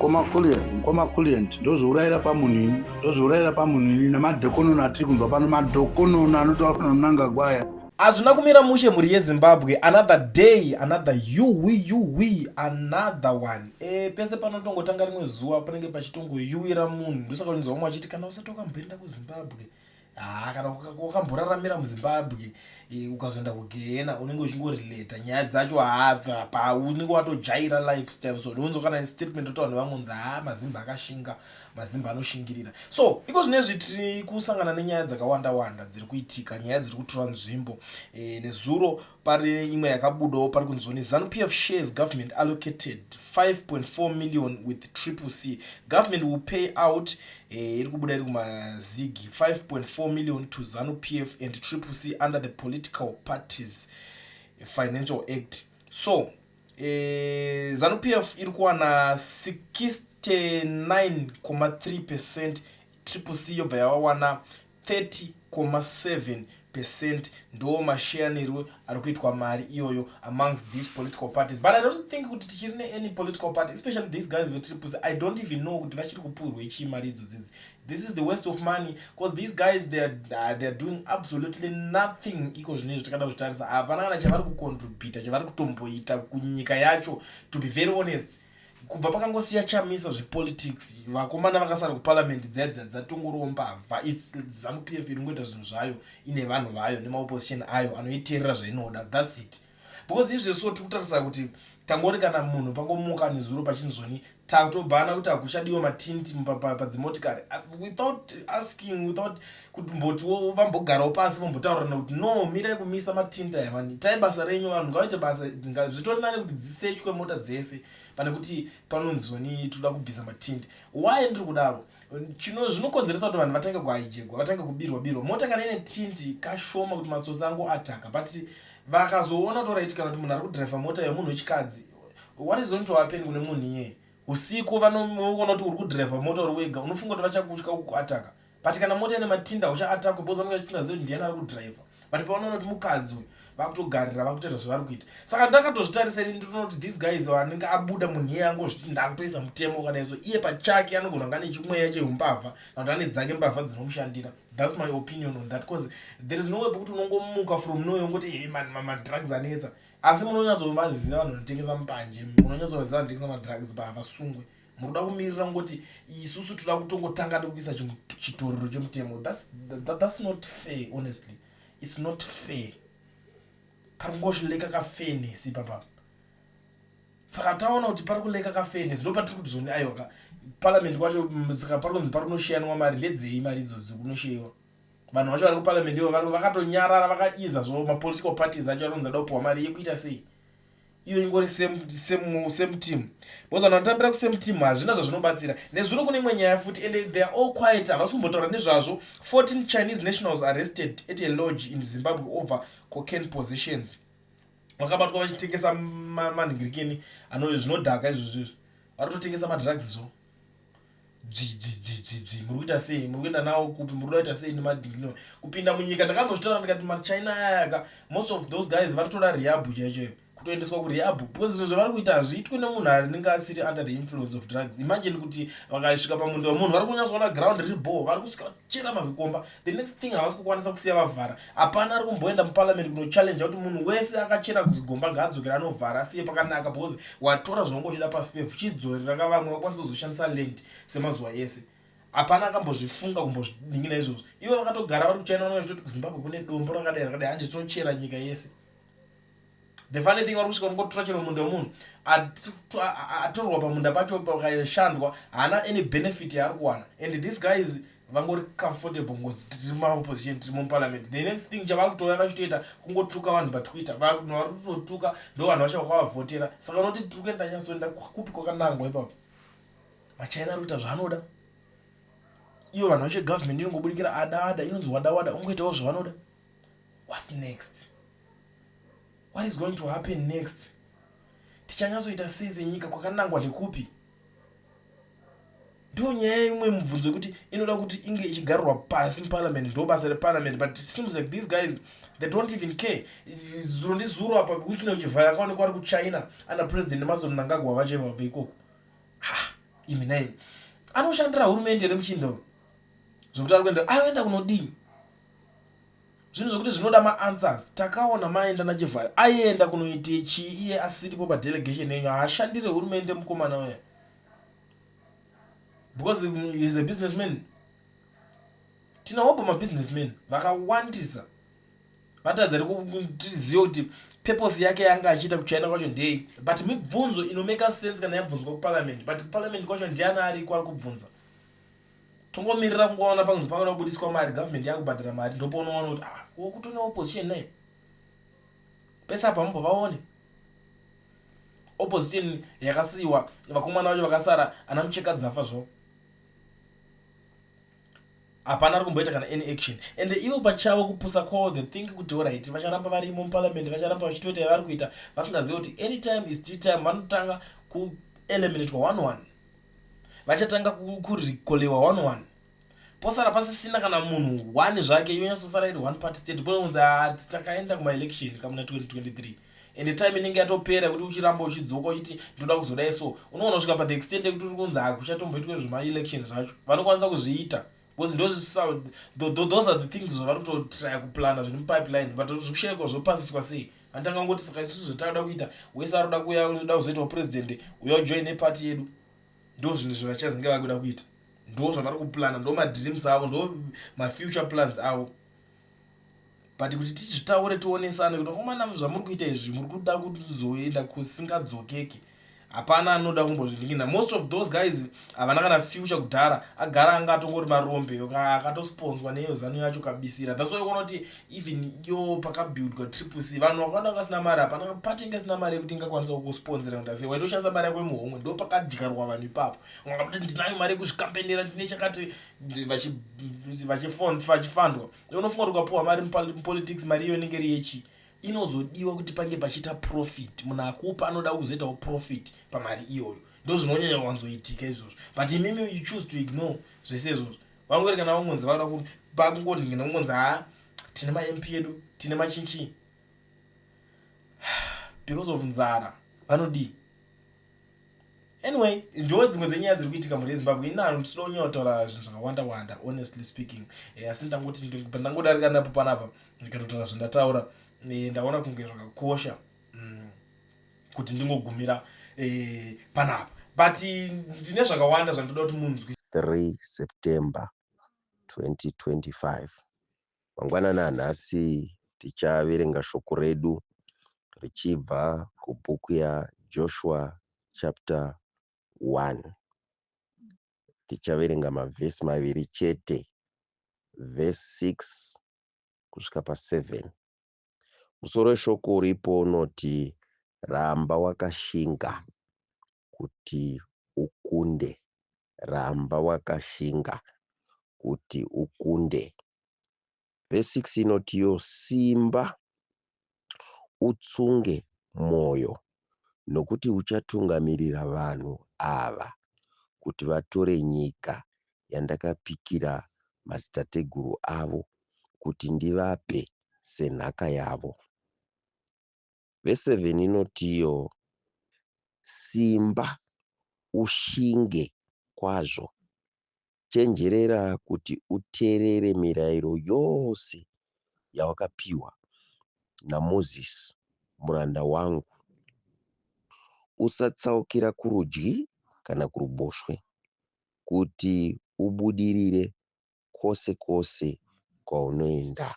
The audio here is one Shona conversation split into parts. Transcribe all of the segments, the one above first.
Mukoma Kulient, ndozviurayira pamunhu ini, ndozviurayira pamunhu ini nemadhokonono atiri kunzwa pano, madhokonono anotaura naMnangagwa aya. Hazvina kumira mushe, mhuri yeZimbabwe. Another day, another yuwi yuwi, another one. Pese panotongotanga rimwe zuva panenge pachitongoyuwira munhu. Ndosaka unonzwa vamwe vachiti kana usati wakamboenda kuZimbabwe, haa, kana wakamboraramira muZimbabwe, ukazoenda kugehena unenge uchingorelata nyaya dzacho. Haa, pa unenge watojaira lifestyle. So ndinonzwa kana statement otaura nevamwe unzi, "Haa, mazimba akashinga, mazimba anoshingirira." So iko zvinezvi tiri kusangana nenyaya dzakawanda wanda dziri kuitika, nyaya dziri kutora nzvimbo. Nezuro pari imwe yakabudawo, pari kunzwa neZANU PF shares government allocated 5.4 million with Triple C. Government will pay out, iri kubuda iri kumazigi, 5.4 million to ZANU PF and Triple C under the Political Parties Financial Act. So ZANU PF iri kuwana 69.3%, Triple C yobva yavawana 30.7%. Ndo mashayanirwo ari kuitwa mari iyoyo amongst these political parties. But I don't think kuti tichiri neany political party, especially these guys veTriple C. I don't even know kuti vachiri kupurwe chii mari idzodzidzi. This is the waste of money, because these guys, they are doing absolutely nothing. Iko zvinezvi takada kuzvitarisa, hapana kana chavari kucontributa, chavari kutomboita kunyika yacho. To be very honest, kubva pakangosiya Chamisa zvepolitics, vakomana vakasara kuparliament dzadza dzatongoriwo mbavha. ZANU PF iri ngoita zvinhu zvayo, ine vanhu vayo nemaopposition ayo anoiteerera zvainoda. That's it. Because izvezvo tiri kutarisa kuti tangori kana munhu pangomuka nezuro pachinzoni tatobhana kuti hakuchadiwa matint padzimotikari without asking, without kumbotiwo vambogarawo pasi vombotaurirana kuti, "No, mirai kumisa matint aya vanhu, itai basa renyu, vanhu ngavaite basa." Zvitori nani kuti dzisechwe mota dzese pane kuti panonzoni toda kubvisa matint. Why ndiri kudaro? Chino zvinokonzeresa kuti vanhu vatange kuhijackwa, vatange kubirwa birwa mota. Kana ine tint, kashoma kuti matsotsi angu ataka. But vakazoona kuti alright, kana kuti munhu ari kudhiraivha mota yemunhu wechikadzi, what is going to happen kune munhu iyeye? Usiku vanoona kuti uri kudhiraivha mota uri wega, unofunga kuti vachakutya kukuataka? But kana mota ine matint, hauchaatakwe because vanenge vachisingazivi kuti ndiani ari kudhiraivha. But pavanoona kuti mukadzi uyu, vakutogarira, vakutoita zvavari kuita. Saka ndakatozvitarisa ini, ndinoona kuti these guys vanenge abuda munhu iye angozviti ndakutoisa mutemo wakadai, so iye pachake anogona kunge ane chimweya cheumbavha kana kuti ane dzake mbavha dzinomushandira. That's my opinion on that, because there is no way pekuti unongomuka from nowhere ungoti, "Hey man, madrugs anetsa." Asi munonyatsovaziva vanhu vanotengesa mupanje, munonyatsovaziva vanotengesa madrugs, pahavasungwe. Muri kuda kumirira ngoti isusu toda kutongotanga nekuisa chitorero chemutemo. That's not fair. Honestly, it's not fair. Pari kungozvilacka kafairness ipapapa. Saka taona kuti pari kulacka kafairness, ndo patiri kuti zoni aiwaka parliament kwacho. Saka pari kunzi pari kunoshiyanwa mari. Ndedzei mari idzodzo kunoshiyiwa? Vanhu vacho vari kuparliament ivo vakatonyarara, vakaiza zvavo. Mapolitical parties acho ari kunzi ada kupiwa mari yekuita sei? Iyo ingori same team, because vanhu vanotambira kusame team hazvina zvazvinobatsira. Nezuro kune imwe nyaya futi, and they are all quiet, havasi kumbotaura nezvazvo. 14 Chinese nationals arrested at a lodge in Zimbabwe over cocaine possessions. Vakabatwa vachitengesa manhingirikeni ano zvinodhaka izvozvo izvo, vari kutotengesa madrugs zvo. Dzvi muri kuita sei? Muri kuenda nawo kupi? Muri kuda kuita sei nemadhingino kupinda munyika? Ndakambozvitaura ndikati maChina ayaka, most of those guys vari toda rehab chaichoyo, kutoendeswa kurehab, because zvinhu zvavari kuita hazviitwe nemunhu anenge asiri under the influence of drugs. Imagine kuti vakasvika pamunda wemunhu, vari kunyatsoona ground riri bho, vari kusvika vachera mazikomba. The next thing, havasi kukwanisa kusiya vavhara. Hapana ari kumboenda muparliament kunochallenge kuti munhu wese akachera zigomba ngaadzokera anovhara, asiye pakanaka, because watora zvaunge uchida pasi pevhu, chidzorera kavamwe vakwanisa kuzoshandisa land semazuva ese. Hapana akambozvifunga kumbozvidingina izvozvo. Ivo vakatogara vari kuChina, vanenge vachitoti kuZimbabwe kune dombo rakadai rakadai, handi tinochera nyika yese. The funny thing, vari kusvika unongotora chero munda wemunhu atorwa pamunda pacho pakashandwa, haana any benefit yaari kuwana. And these guys vangori comfortable ngozi tiri maopposition, tiri muparliament. The next thing chavakutouya vachitoita kungotuka vanhu paTwitter. Vanhu vari kutotuka ndo vanhu vacho vakavavhotera. Saka unoti tiri kuenda nyatsoenda kupi kwakanangwa ipapo? MaChina ari kuita zvaanoda. Ivo vanhu vacho, government inongobudikira ada ada, inonzi wada wada, ungoitawo zvavanoda. What's next? What is going to happen next? Tichanyatsoita sei senyika? Kwakanangwa ndekupi? Ndo nyaya imwe mubvunzo yekuti inoda kuti inge ichigarirwa pasi muparliament. Ndo basa reparliament, but it seems like these guys, they don't even care. Zuro ndizuro apa, Wicknell Chivayo akaonekwa ari kuChina ana President Emmerson Mnangagwa vacho ivabva ikoko. Ha, Imi nai anoshandira hurumende here muchindo zvekuti ari kuenda, anoenda kunodii? Zvinhu zvekuti zvinoda maanswers. Takaona maenda naChivhayo, aienda kunoite chii iye asiripo padelegation yenyu? Haashandire hurumende mukomana uya, because is a businessman. Tinaobo mabusinessman vakawandisa vatadza tizive kuti purpose yake yanga achiita kuChina kwacho ndei. But mibvunzo inomake sense kana yabvunzwa kuparliament, but kuparliament kwacho ndiani ariko ari kubvunza? Tongomirira kungoona panzi pakuda kubudiswa mari, government yakubhadhara mari, ndopaunoona kuti, ah, kutone opposition nayo pese apa mubva vaone opposition yakasiyiwa. Vakomana vacho vakasara ana mucheka dzafa zvavo, hapana ari kumboita kana any action. And ivo pachavo, kupusa kwavo, they think kuti alright, vacharamba varimo muparliament, vacharamba vachitoita yavari kuita, vasingazivi kuti anytime is tea time. Vanotanga kueliminatwa one one, vachatanga kurecallwa one one, posara pasisina kana munhu one zvake, yonyatsosara iri one party state. Pononzi ati takaenda kumaelection kamuna 2023, and time inenge yatopera kuti uchiramba uchidzoka uchiti ndoda kuzodai. So unoona kusvika pathe extent yekuti uri kunzi hakuchatomboitwe zvemaelection zvacho. Vanokwanisa kuzviita because those are the things zvavari kutotrya kuplana zviri mupipeline, but zvikushayikwa zvopasiswa sei? Vanotanga ngoti, saka isusu zvatakada kuita, wese ari kuda kuuya unoda kuzoitawo president, uya ujoine party yedu. Ndo zvinhu zvavachazenge vakuda kuita, ndo zvavari kuplana, ndo madreams avo, ndo mafuture plans avo. But kuti tizvitaure, tionesane kuti akomana, zvamuri kuita izvi, muri kuda kuzoenda kusingadzokeki. Hapana anoda kumbozviningina. Most of those guys havana kana future. Kudhara agara anga atongori marombe akatosponsorwa neiyo ZANU yacho kabisira. That's why ukaona kuti even yo pakabuildwa Triple C, vanhu vakawanda vasina mari. Hapana pati inge isina mari yekuti ingakwanisa kusponsora. Kuita sei? Waitoshandisa mari yako yemuhomwe. Ndo pakadyarwa vanhu ipapo. Ungabuda, ndinayo mari yekuzvikampenera, ndine chakati, vachifandwa. Unofunga kuti ukapiwa mari mupolitics, mari iyo inenge iri yechi inozodiwa kuti pange pachiita profit. Munhu akupa anoda kuzoitawo profit pamari iyoyo. Ndo zvinonyanya kuwanzoitika izvozvo. But imimi, you choose to ignore zvese izvozvo. Vangori kana vangonzi vada pakungoningina, kungonzi, ha, tine maMP edu, tine machinchi, because of nzara vanodii? Anyway, ndo dzimwe dzenyaya dziri kuitika mhuri yeZimbabwe. Inano tisida kunyanya kutaura zvinhu zvakawanda wanda, honestly speaking. Asi ndangoti pandangodarika napo panapa, ndikatotaura zvandataura, ndaona kunge zvakakosha kuti ndingogumira panapa, but ndine zvakawanda zvandoda kuti munzwi. 3 September 2025. Mangwanani anhasi tichaverenga shoko redu richibva kubhuku yaJoshua chapter 1. Tichaverenga mavhesi maviri chete, vhesi 6 kusvika pa7. Musoro weshoko uripo unoti, "Ramba wakashinga kuti ukunde." Ramba wakashinga kuti ukunde. Vhesi 6 inotiyo, "Simba, utsunge mwoyo, nokuti uchatungamirira vanhu ava kuti vatore nyika yandakapikira madzitateguru avo kuti ndivape senhaka yavo." Vhesi 7 inotiyo, "Simba, ushinge kwazvo. Chenjerera kuti uteerere mirayiro yose yawakapiwa naMozisi muranda wangu. Usatsaukira kurudyi kana kuruboshwe, kuti ubudirire kwose kwose kwaunoenda."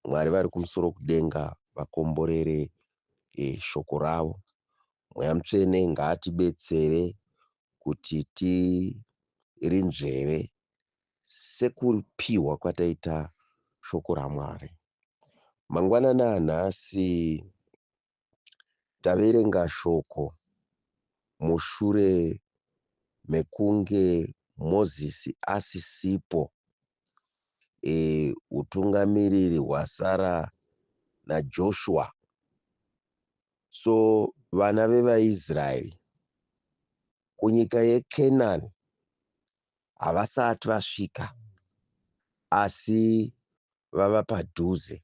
Mwari vari kumusoro kudenga vakomborere shoko ravo. Mweya Mutsvene ngaatibetsere kuti tirinzvere sekupiwa kwataita shoko raMwari. Mangwanani anhasi taverenga shoko mushure mekunge Mozisi asisipo, utungamiriri hwasara naJoshua. So vana vevaIsraeri kunyika yeKenani havasati vasvika, asi vava padhuze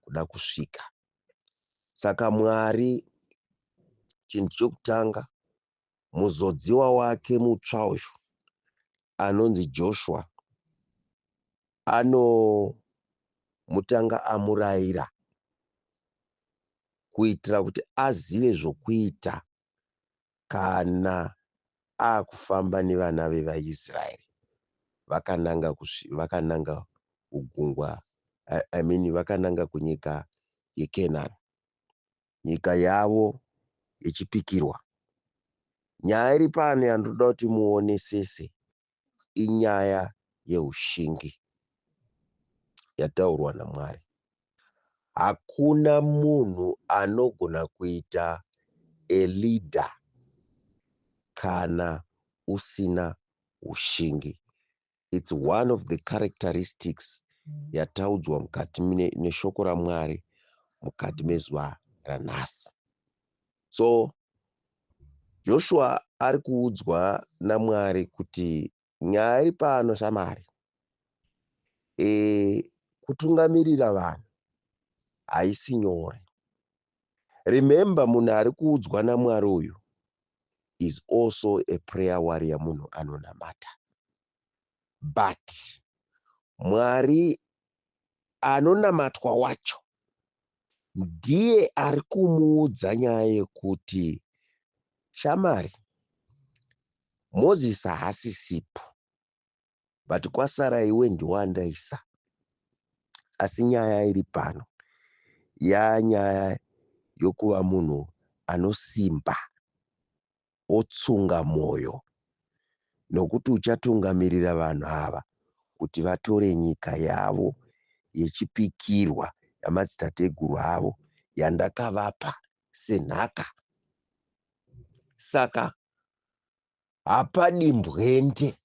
kuda kusvika. Saka Mwari, chinhu chokutanga, Muzodziwa wake mutsva uyu anonzi Joshua anomutanga amurayira kuitira kuti azive zvokuita kana akufamba nevana vevaIsraeri vakananga vakananga kugungwa, I mean, vakananga kunyika yeKenani, nyika yavo yechipikirwa. Nyaya iri pano yandinoda kuti muonesese inyaya yeushingi yataurwa naMwari. Hakuna munhu anogona kuita a leader kana usina ushingi. It's one of the characteristics yataudzwa mukati neshoko raMwari mukati mezuva ranhasi. So Joshua ari kuudzwa naMwari kuti nyaya iri pano, shamwari, kutungamirira vanhu haisi nyore. Remember, munhu ari kuudzwa naMwari uyu is also a prayer warrior, munhu anonamata, but Mwari anonamatwa wacho ndiye ari kumuudza nyaya yekuti, shamwari, Mozisi haasisipo, but kwasara iwe, ndiwandaisa. Asi nyaya iri pano yanyaya yokuva munhu anosimba, otsunga mwoyo, nokuti uchatungamirira vanhu ava kuti vatore nyika yavo yechipikirwa yamadzitateguru avo yandakavapa senhaka. Saka hapadi mbwende.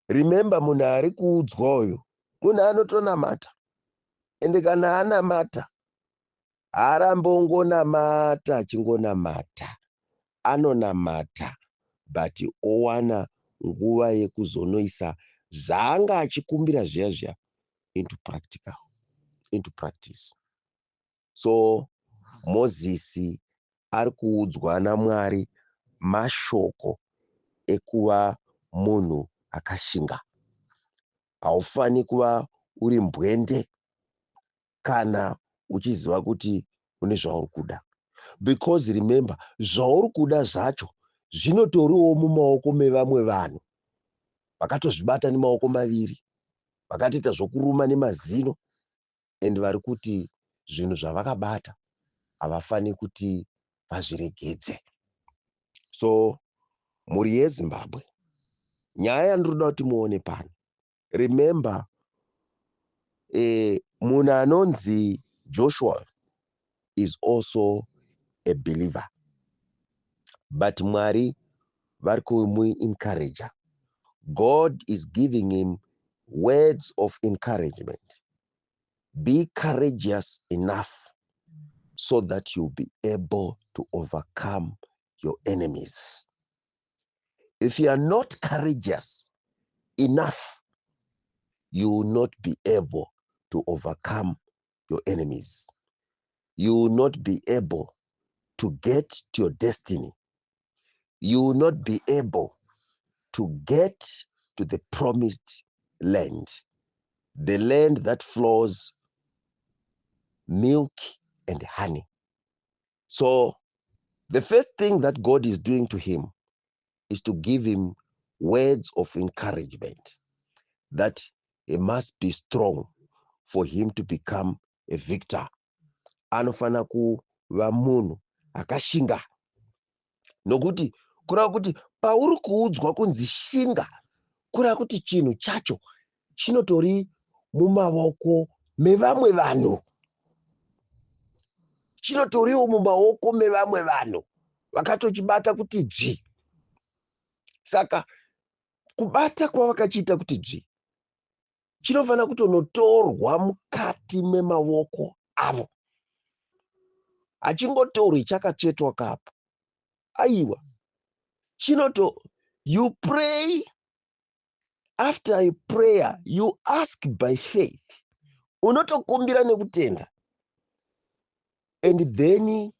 Remember, munhu ari kuudzwa uyu munhu anotonamata, ende kana anamata haarambi ongonamata achingonamata. Anonamata, but owana nguva yekuzonoisa zvaanga achikumbira zviya zviya into practice. So Mozisi ari kuudzwa naMwari mashoko ekuva munhu akashinga. Haufani kuva uri mbwende kana uchiziva kuti une zvauri kuda, because remember, zvauri kuda zvacho zvinotoriwo mumaoko mevamwe vanhu vakatozvibata nemaoko maviri, vakatoita zvokuruma nemazino, and vari kuti zvinhu zvavakabata havafani kuti vazviregedze. So mhuri yeZimbabwe, nyaya yandinoda kuti muone pano, remember, munhu anonzi Joshua is also a believer, but Mwari vari kumuencourager. God is giving him words of encouragement: be courageous enough so that you'll be able to overcome your enemies. If you are not courageous enough, you will not be able to overcome your enemies. You will not be able to get to your destiny. You will not be able to get to the promised land, the land that flows milk and honey. So the first thing that God is doing to him is to give him words of encouragement that he must be strong for him to become a victor. Anofana kuva munhu akashinga, nokuti kureva kuti pauri kuudzwa kunzi shinga, kureva kuti chinhu chacho chinotori mumaoko mevamwe vanhu, chinotoriwo mumaoko mevamwe vanhu vakatochibata kuti dzvi. Saka kubata kwavakachiita kuti dzvi, chinofanira kutonotorwa mukati memaoko avo. Hachingotorwi chakatsvetwa kapo, aiwa. Chinoto, you pray. After a prayer, you ask by faith, unotokumbira nekutenda, and then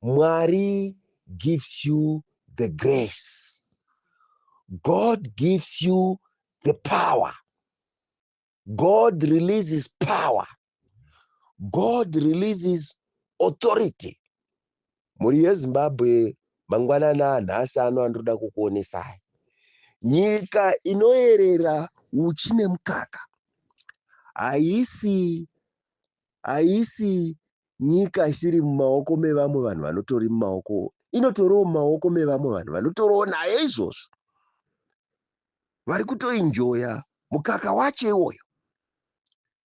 Mwari gives you the grace. God gives you the power. God releases power. God releases authority. Mhuri yeZimbabwe, mangwanani anhasi ano andinoda kukuonesai. Nyika inoyerera uchi nemukaka haisi nyika isiri mumaoko mevamwe vanhu vanotori mumaoko, inotoriwo mumaoko mevamwe vanhu vanotoriwo nayo izvozvo, vari kutoenjoya mukaka wacho iwoyo,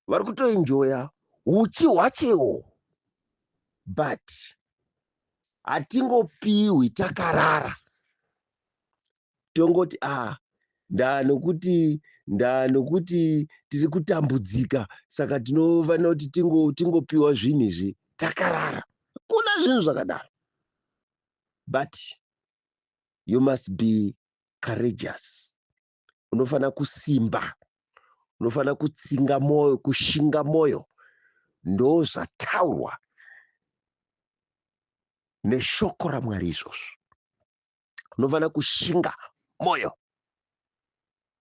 vari kutoenjoya uchi hwacho iwowo. But hatingopiwi takarara tongoti a ndaa nokuti tiri kutambudzika, saka tinofanira kuti tingopiwa zvinhu izvi takarara. Kuna zvinhu zvakadaro, but you must be courageous. Unofanira kusimba, unofanira kutsinga mwoyo, kushinga mwoyo. Ndo zvataurwa neshoko raMwari izvozvo. Unofanira kushinga mwoyo,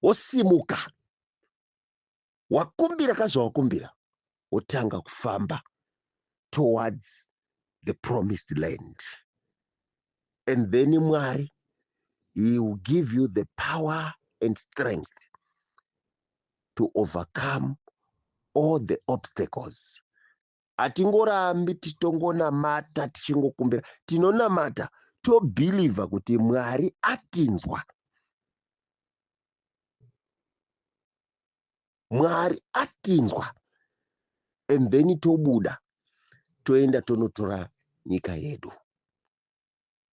wosimuka, wakumbira kazvawakumbira, wotanga kufamba towards the promised land, and then Mwari, he will give you the power and strength to overcome all the obstacles. Hatingorambi titongonamata tichingokumbira. Tinonamata tobhilivha kuti Mwari atinzwa, Mwari atinzwa, and then tobuda toenda tonotora nyika yedu.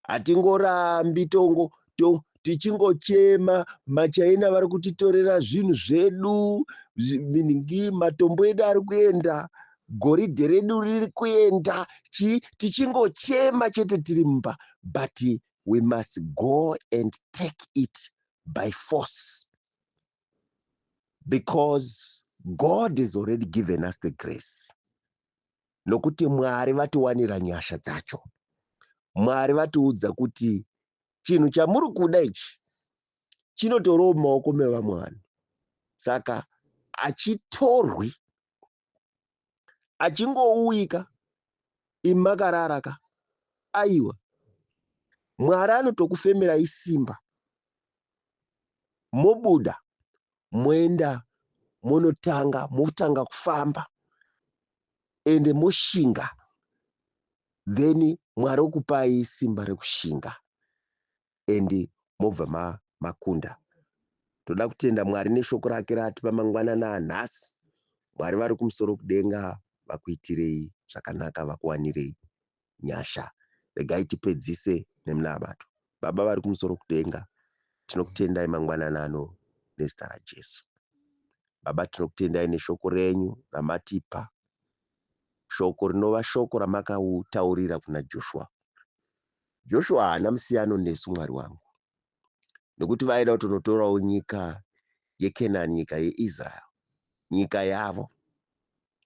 Hatingorambi tongo to, tichingochema maChina vari kutitorera zvinhu zvedu, minhingi, matombo edu ari kuenda, goridhe redu riri kuenda, chii, tichingochema chete tiri mumba. But we must go and take it by force because God has already given us the grace, nokuti Mwari vatiwanira nyasha dzacho. Mwari vatiudza kuti chinhu chamuri kuda ichi chinotorawo mumaoko mevamwe vanhu, saka achitorwi achingouyika imi makarara ka. Aiwa, Mwari anotokufemerai simba, mobuda moenda monotanga, motanga kufamba, ende moshinga. Then Mwari okupai simba rekushinga, ende mobva makunda. Toda kutenda Mwari neshoko rake raatipa mangwanani anhasi. Mwari vari kumusoro kudenga vakuitirei zvakanaka, vakuwanirei nyasha. Regai tipedzise nemunamato. Baba vari kumusoro kudenga, tinokutendai mangwanani ano nezita raJesu. Baba, tinokutendai neshoko renyu ramatipa, shoko rinova shoko ramakautaurira kuna Joshua. Joshua haana musiyano nesu, Mwari wangu, nekuti vaida kutonotorawo nyika yeKenani, nyika yeIsrael. Nyika yavo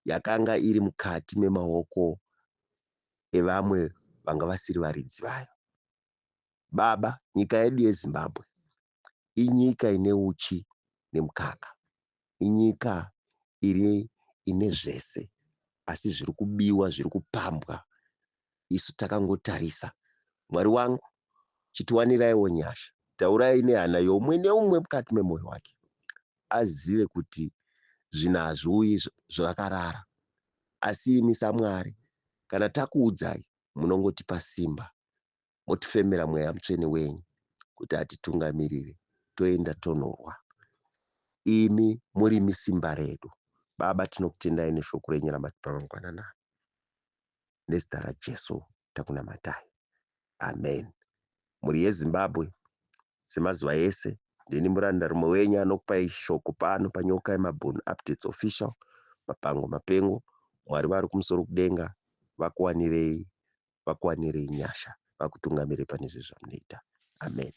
yakanga iri mukati memaoko evamwe vanga vasiri varidzi vayo. Baba, nyika yedu yeZimbabwe inyika ine uchi nemukaka, inyika iri ine zvese, asi zviri kubiwa, zviri kupambwa isu takangotarisa. Mwari wangu, chitiwaniraiwo nyasha. Taurai nehana youmwe neumwe mukati memwoyo wake, azive kuti zvinhu hazviuyi zvakarara, asi imi saMwari, kana takuudzai, munongotipa simba, motifemera Mweya Mutsvene wenyu kuti atitungamirire, toenda tonorwa. Imi murimi simba redu. Baba, tinokutendai neshoko renyu ramatipa mangwanani. Nezita raJesu takunamatai, amen. Mhuri yeZimbabwe, semazuva ese, ndini murandarume wenyu anokupai shoko pano paNyoka yeMabhunu Updates Official, Mapango Mapengo. Mwari vari kumusoro kudenga vakuwanirei nyasha, vakutungamirei pane zvezvamunoita. Amen.